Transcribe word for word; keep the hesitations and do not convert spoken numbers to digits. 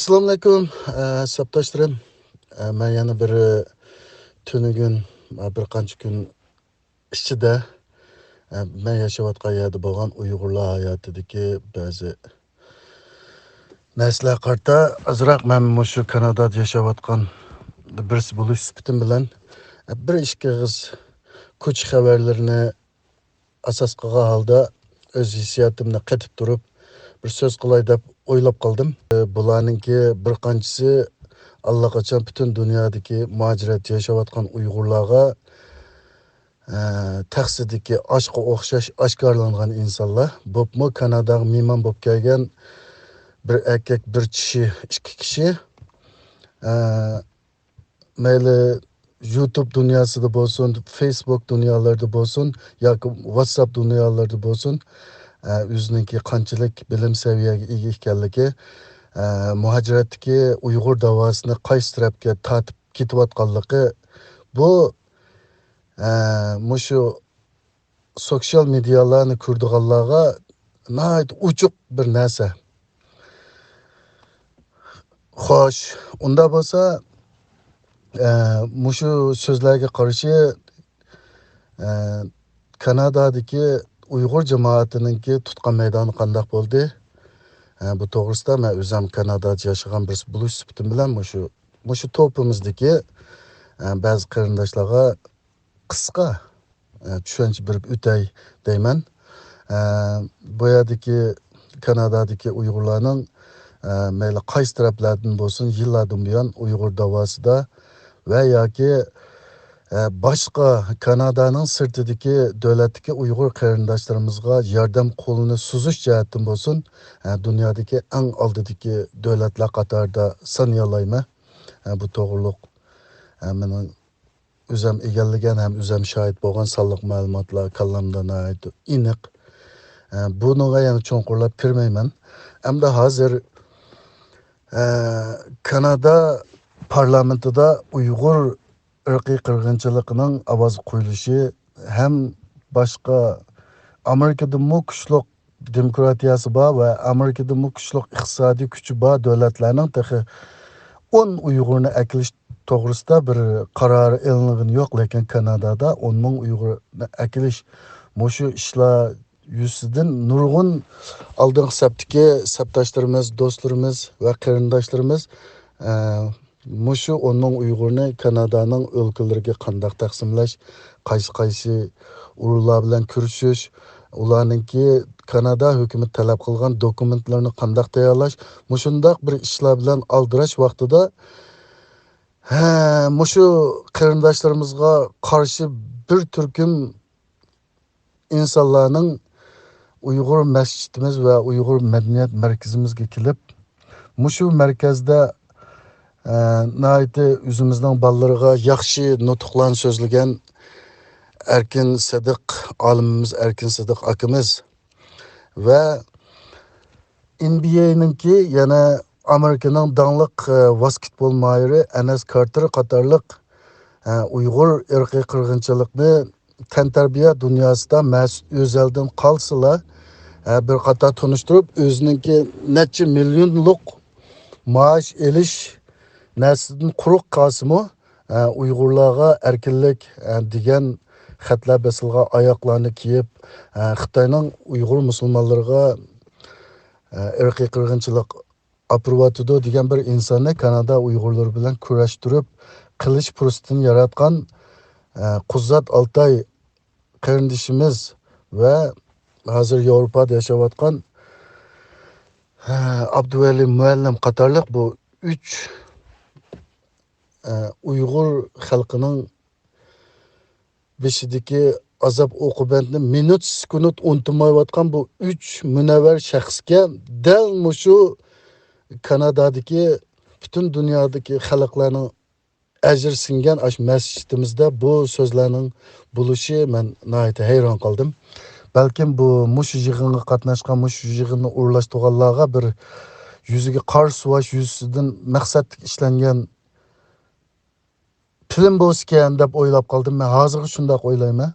ئەسسالامۇئەلەيكۇم، ئە، سەپداشلىرىم. ئە، مەن يەنە بىر، ئە، تۈنۈگۈن، ئە، بىر قانچە كۈن ئىچىدە، ئە، مەن ياشاۋاتقان يەردە بولغان ئۇيغۇرلار ھاياتىدىكى بەزى نەرسىلەرگە قارىتا ئازراق مەن مۇشۇ كانادادا ياشاۋاتقان بىرسى بولۇش سۈپىتىم بىلەن، ئە، بىر ئىككى ئېغىز كوچا خەۋەرلىرىنى ئاساس قىلغان ھالدا ئۆز ھېسسىياتىمنى قېتىپ تۇرۇپ، بىر سۆز قىلاي دەپ ئويلاپ قالدىم. بۇلارنىڭكى بىر قانچىسى ئاللىقاچان پۈتۈن دۇنيادىكى مۇھاجىرەتتە ياشاۋاتقان ئۇيغۇرلارغا، ئە، تەخسىدىكى ئاشقا ئوخشاش ئاشكارىلانغان ئىنسانلار. بولۇپمۇ كاناداغا مېھمان بولۇپ كەلگەن بىر ئەركەك، بىر چىشى، ئىككى كىشى، ئە، مەيلى يۇتۇب دۇنياسىدا بولسۇن، فېيسبۇك دۇنيالىرىدا بولسۇن ياكى ۋاتساپ دۇنيالىرىدا بولسۇن، ئە، ئۆزىنىڭكى قانچىلىك بىلىم سەۋىيەگە ئىگە ئىكەنلىكى، ئە، مۇھاجىرەتتىكى ئۇيغۇر داۋاسىنى قايسى تەرەپكە تارتىپ كېتىۋاتقانلىقى، بۇ، ئە، مۇشۇ سوتسىيال مېدىيالارنى كۆرىدىغانلارغا ناھايىتى ئوچۇق بىر نەرسە. خوش، ئۇنداق بولسا، ئە، مۇشۇ سۆزلەرگە قارشى، ئە، كانادادىكى ئۇيغۇر جامائىتىنىڭكى تۇتقان مەيدانى قانداق بولدى؟ ئە، بۇ توغرىسىدا مەن ئۆزۈم كانادادا ياشىغان بىرسى بولۇش سۈپىتىم بىلەن مۇشۇ، مۇشۇ توپىمىزدىكى، ئە، بەزى قېرىنداشلارغا قىسقا، ئە، چۈشەنچە بېرىپ ئۆتەي دەيمەن. ئە، بۇ يەردىكى، كانادادىكى ئۇيغۇرلارنىڭ، ئە، مەيلى قايسى تەرەپلەردىن بولسۇن، يىللاردىن بۇيان ئۇيغۇر داۋاسىدا ۋە ياكى، ئە، باشقا كانادانىڭ سىرتىدىكى دۆلەتتىكى ئۇيغۇر قېرىنداشلىرىمىزغا ياردەم قولىنى سوزۇش جەھەتتىن بولسۇن، ئە، دۇنيادىكى ئەڭ ئالدىدىكى دۆلەتلەر قاتارىدا سانىيالايمەن. ئە، بۇ توغرۇلۇق، ئە، مېنىڭ ئۆزۈم ئىگىلىگەن ھەم ئۆزۈم شاھىت بولغان سانلىق مەلۇماتلار كاللامدا ناھايىتى ئېنىق. ئە، بۇنىڭغا يەنە چوڭقۇرلاپ كىرمەيمەن. ئەمدى ھازىر، ئە، كانادا پارلامېنتىدا ئۇيغۇر ئىرقىي قىرغىنچىلىقىنىڭ ئاۋاز قويۇلۇشى ھەم باشقا ئامېرىكىدىنمۇ كۈچلۈك دېموكراتىيەسى بار ۋە ئامېرىكىدىنمۇ كۈچلۈك ئىقتىسادىي كۈچى بار دۆلەتلەرنىڭ تېخى ئون ئۇيغۇرنى ئەكېلىش توغرىسىدا بىر قارار ئېلىنغىنى يوق، لېكىن كانادادا ئون مىڭ ئۇيغۇرنى ئەكېلىش، مۇشۇ ئىشلار يۈزىسىدىن نۇرغۇن ئالدىنقى سەپتىكى سەپداشلىرىمىز، دوستلىرىمىز ۋە قېرىنداشلىرىمىز، ئە، مۇشۇ ئون مىڭ ئۇيغۇرنى كانادانىڭ ئۆلكىلىرىگە قانداق تەقسىملەش، قايسى-قايسى ئورۇنلار بىلەن كۆرۈشۈش، ئۇلارنىڭكى كانادا ھۆكۈمىتى تەلەپ قىلغان دوكۇمېنتلىرىنى قانداق تەييارلاش، مۇشۇنداق بىر ئىشلار بىلەن ئالدىراش ۋاقتىدا، ھە، مۇشۇ قېرىنداشلىرىمىزغا قارشى بىر تۈركۈم ئىنسانلارنىڭ ئۇيغۇر مەسچىتىمىز ۋە ئۇيغۇر مەدەنىيەت مەركىزىمىزگە كېلىپ، مۇشۇ مەركەزدە، ئە، ناھايىتى ئۆزىمىزنىڭ بالىلىرىغا ياخشى نۇتۇقلارنى سۆزلىگەن ئەركىن سىدىق ئالىمىمىز، ئەركىن سىدىق ئاكىمىز ۋە ئېن بى ئەينىڭكى، يەنە ئامېرىكىنىڭ داڭلىق، ئە، ۋاسكېتبول ماھىرى ئەنەس كارتېر قاتارلىق، ئە، ئۇيغۇر ئىرقىي قىرغىنچىلىقنى تەنتەربىيە دۇنياسىدا مەسۇت ئۆزەلدىن قالسىلا، ئە، بىر قاتار تونۇشتۇرۇپ، ئۆزىنىڭكى نەچچە مىليونلۇق مائاش ئېلىش نەرسىدىن قۇرۇق قالسىمۇ، ئە، ئۇيغۇرلارغا ئەركىنلىك، ئە، دېگەن خەتلەر بېسىلغان ئاياغلارنى كىيىپ، ئە، خىتاينىڭ ئۇيغۇر مۇسۇلمانلىرىغا، ئە، ئىرقىي قىرغىنچىلىق ئاپىرىۋاتىدۇ دېگەن بىر ئىنساننى كانادا ئۇيغۇرلىرى بىلەن كۈرەشتۈرۈپ قىلىش پۇرسىتىنى ياراتقان، ئە، قۇززات ئالتاي قېرىندىشىمىز ۋە ھازىر ياۋروپادا ياشاۋاتقان، ئە، ئابدۇۋەلى مۇئەللىم قاتارلىق بۇ ئۈچ، ئە، ئۇيغۇر خەلقىنىڭ بېشىدىكى ئازاب-ئوقۇبەتنى مىنۇت سېكۇنت ئۇنتۇمايۋاتقان بۇ ئۈچ مۇنەۋۋەر شەخسكە دەل مۇشۇ كانادادىكى پۈتۈن دۇنيادىكى خەلقلەرنىڭ ئەجرى سىڭگەن ئاشۇ مەسچىتىمىزدە بۇ سۆزلەرنىڭ بولۇشى، مەن ناھايىتى ھەيران قالدىم. بەلكىم بۇ مۇشۇ يىغىنغا قاتناشقان، مۇشۇ يىغىننى ئورۇنلاشتۇرغانلارغا بىر يۈزىگە قار سۇۋاش يۈزىسىدىن مەقسەتلىك ئىشلەنگەن فىلىم بولسىكەن دەپ ئويلاپ قالدىم. مەن ھازىرغا شۇنداق ئويلايمەن.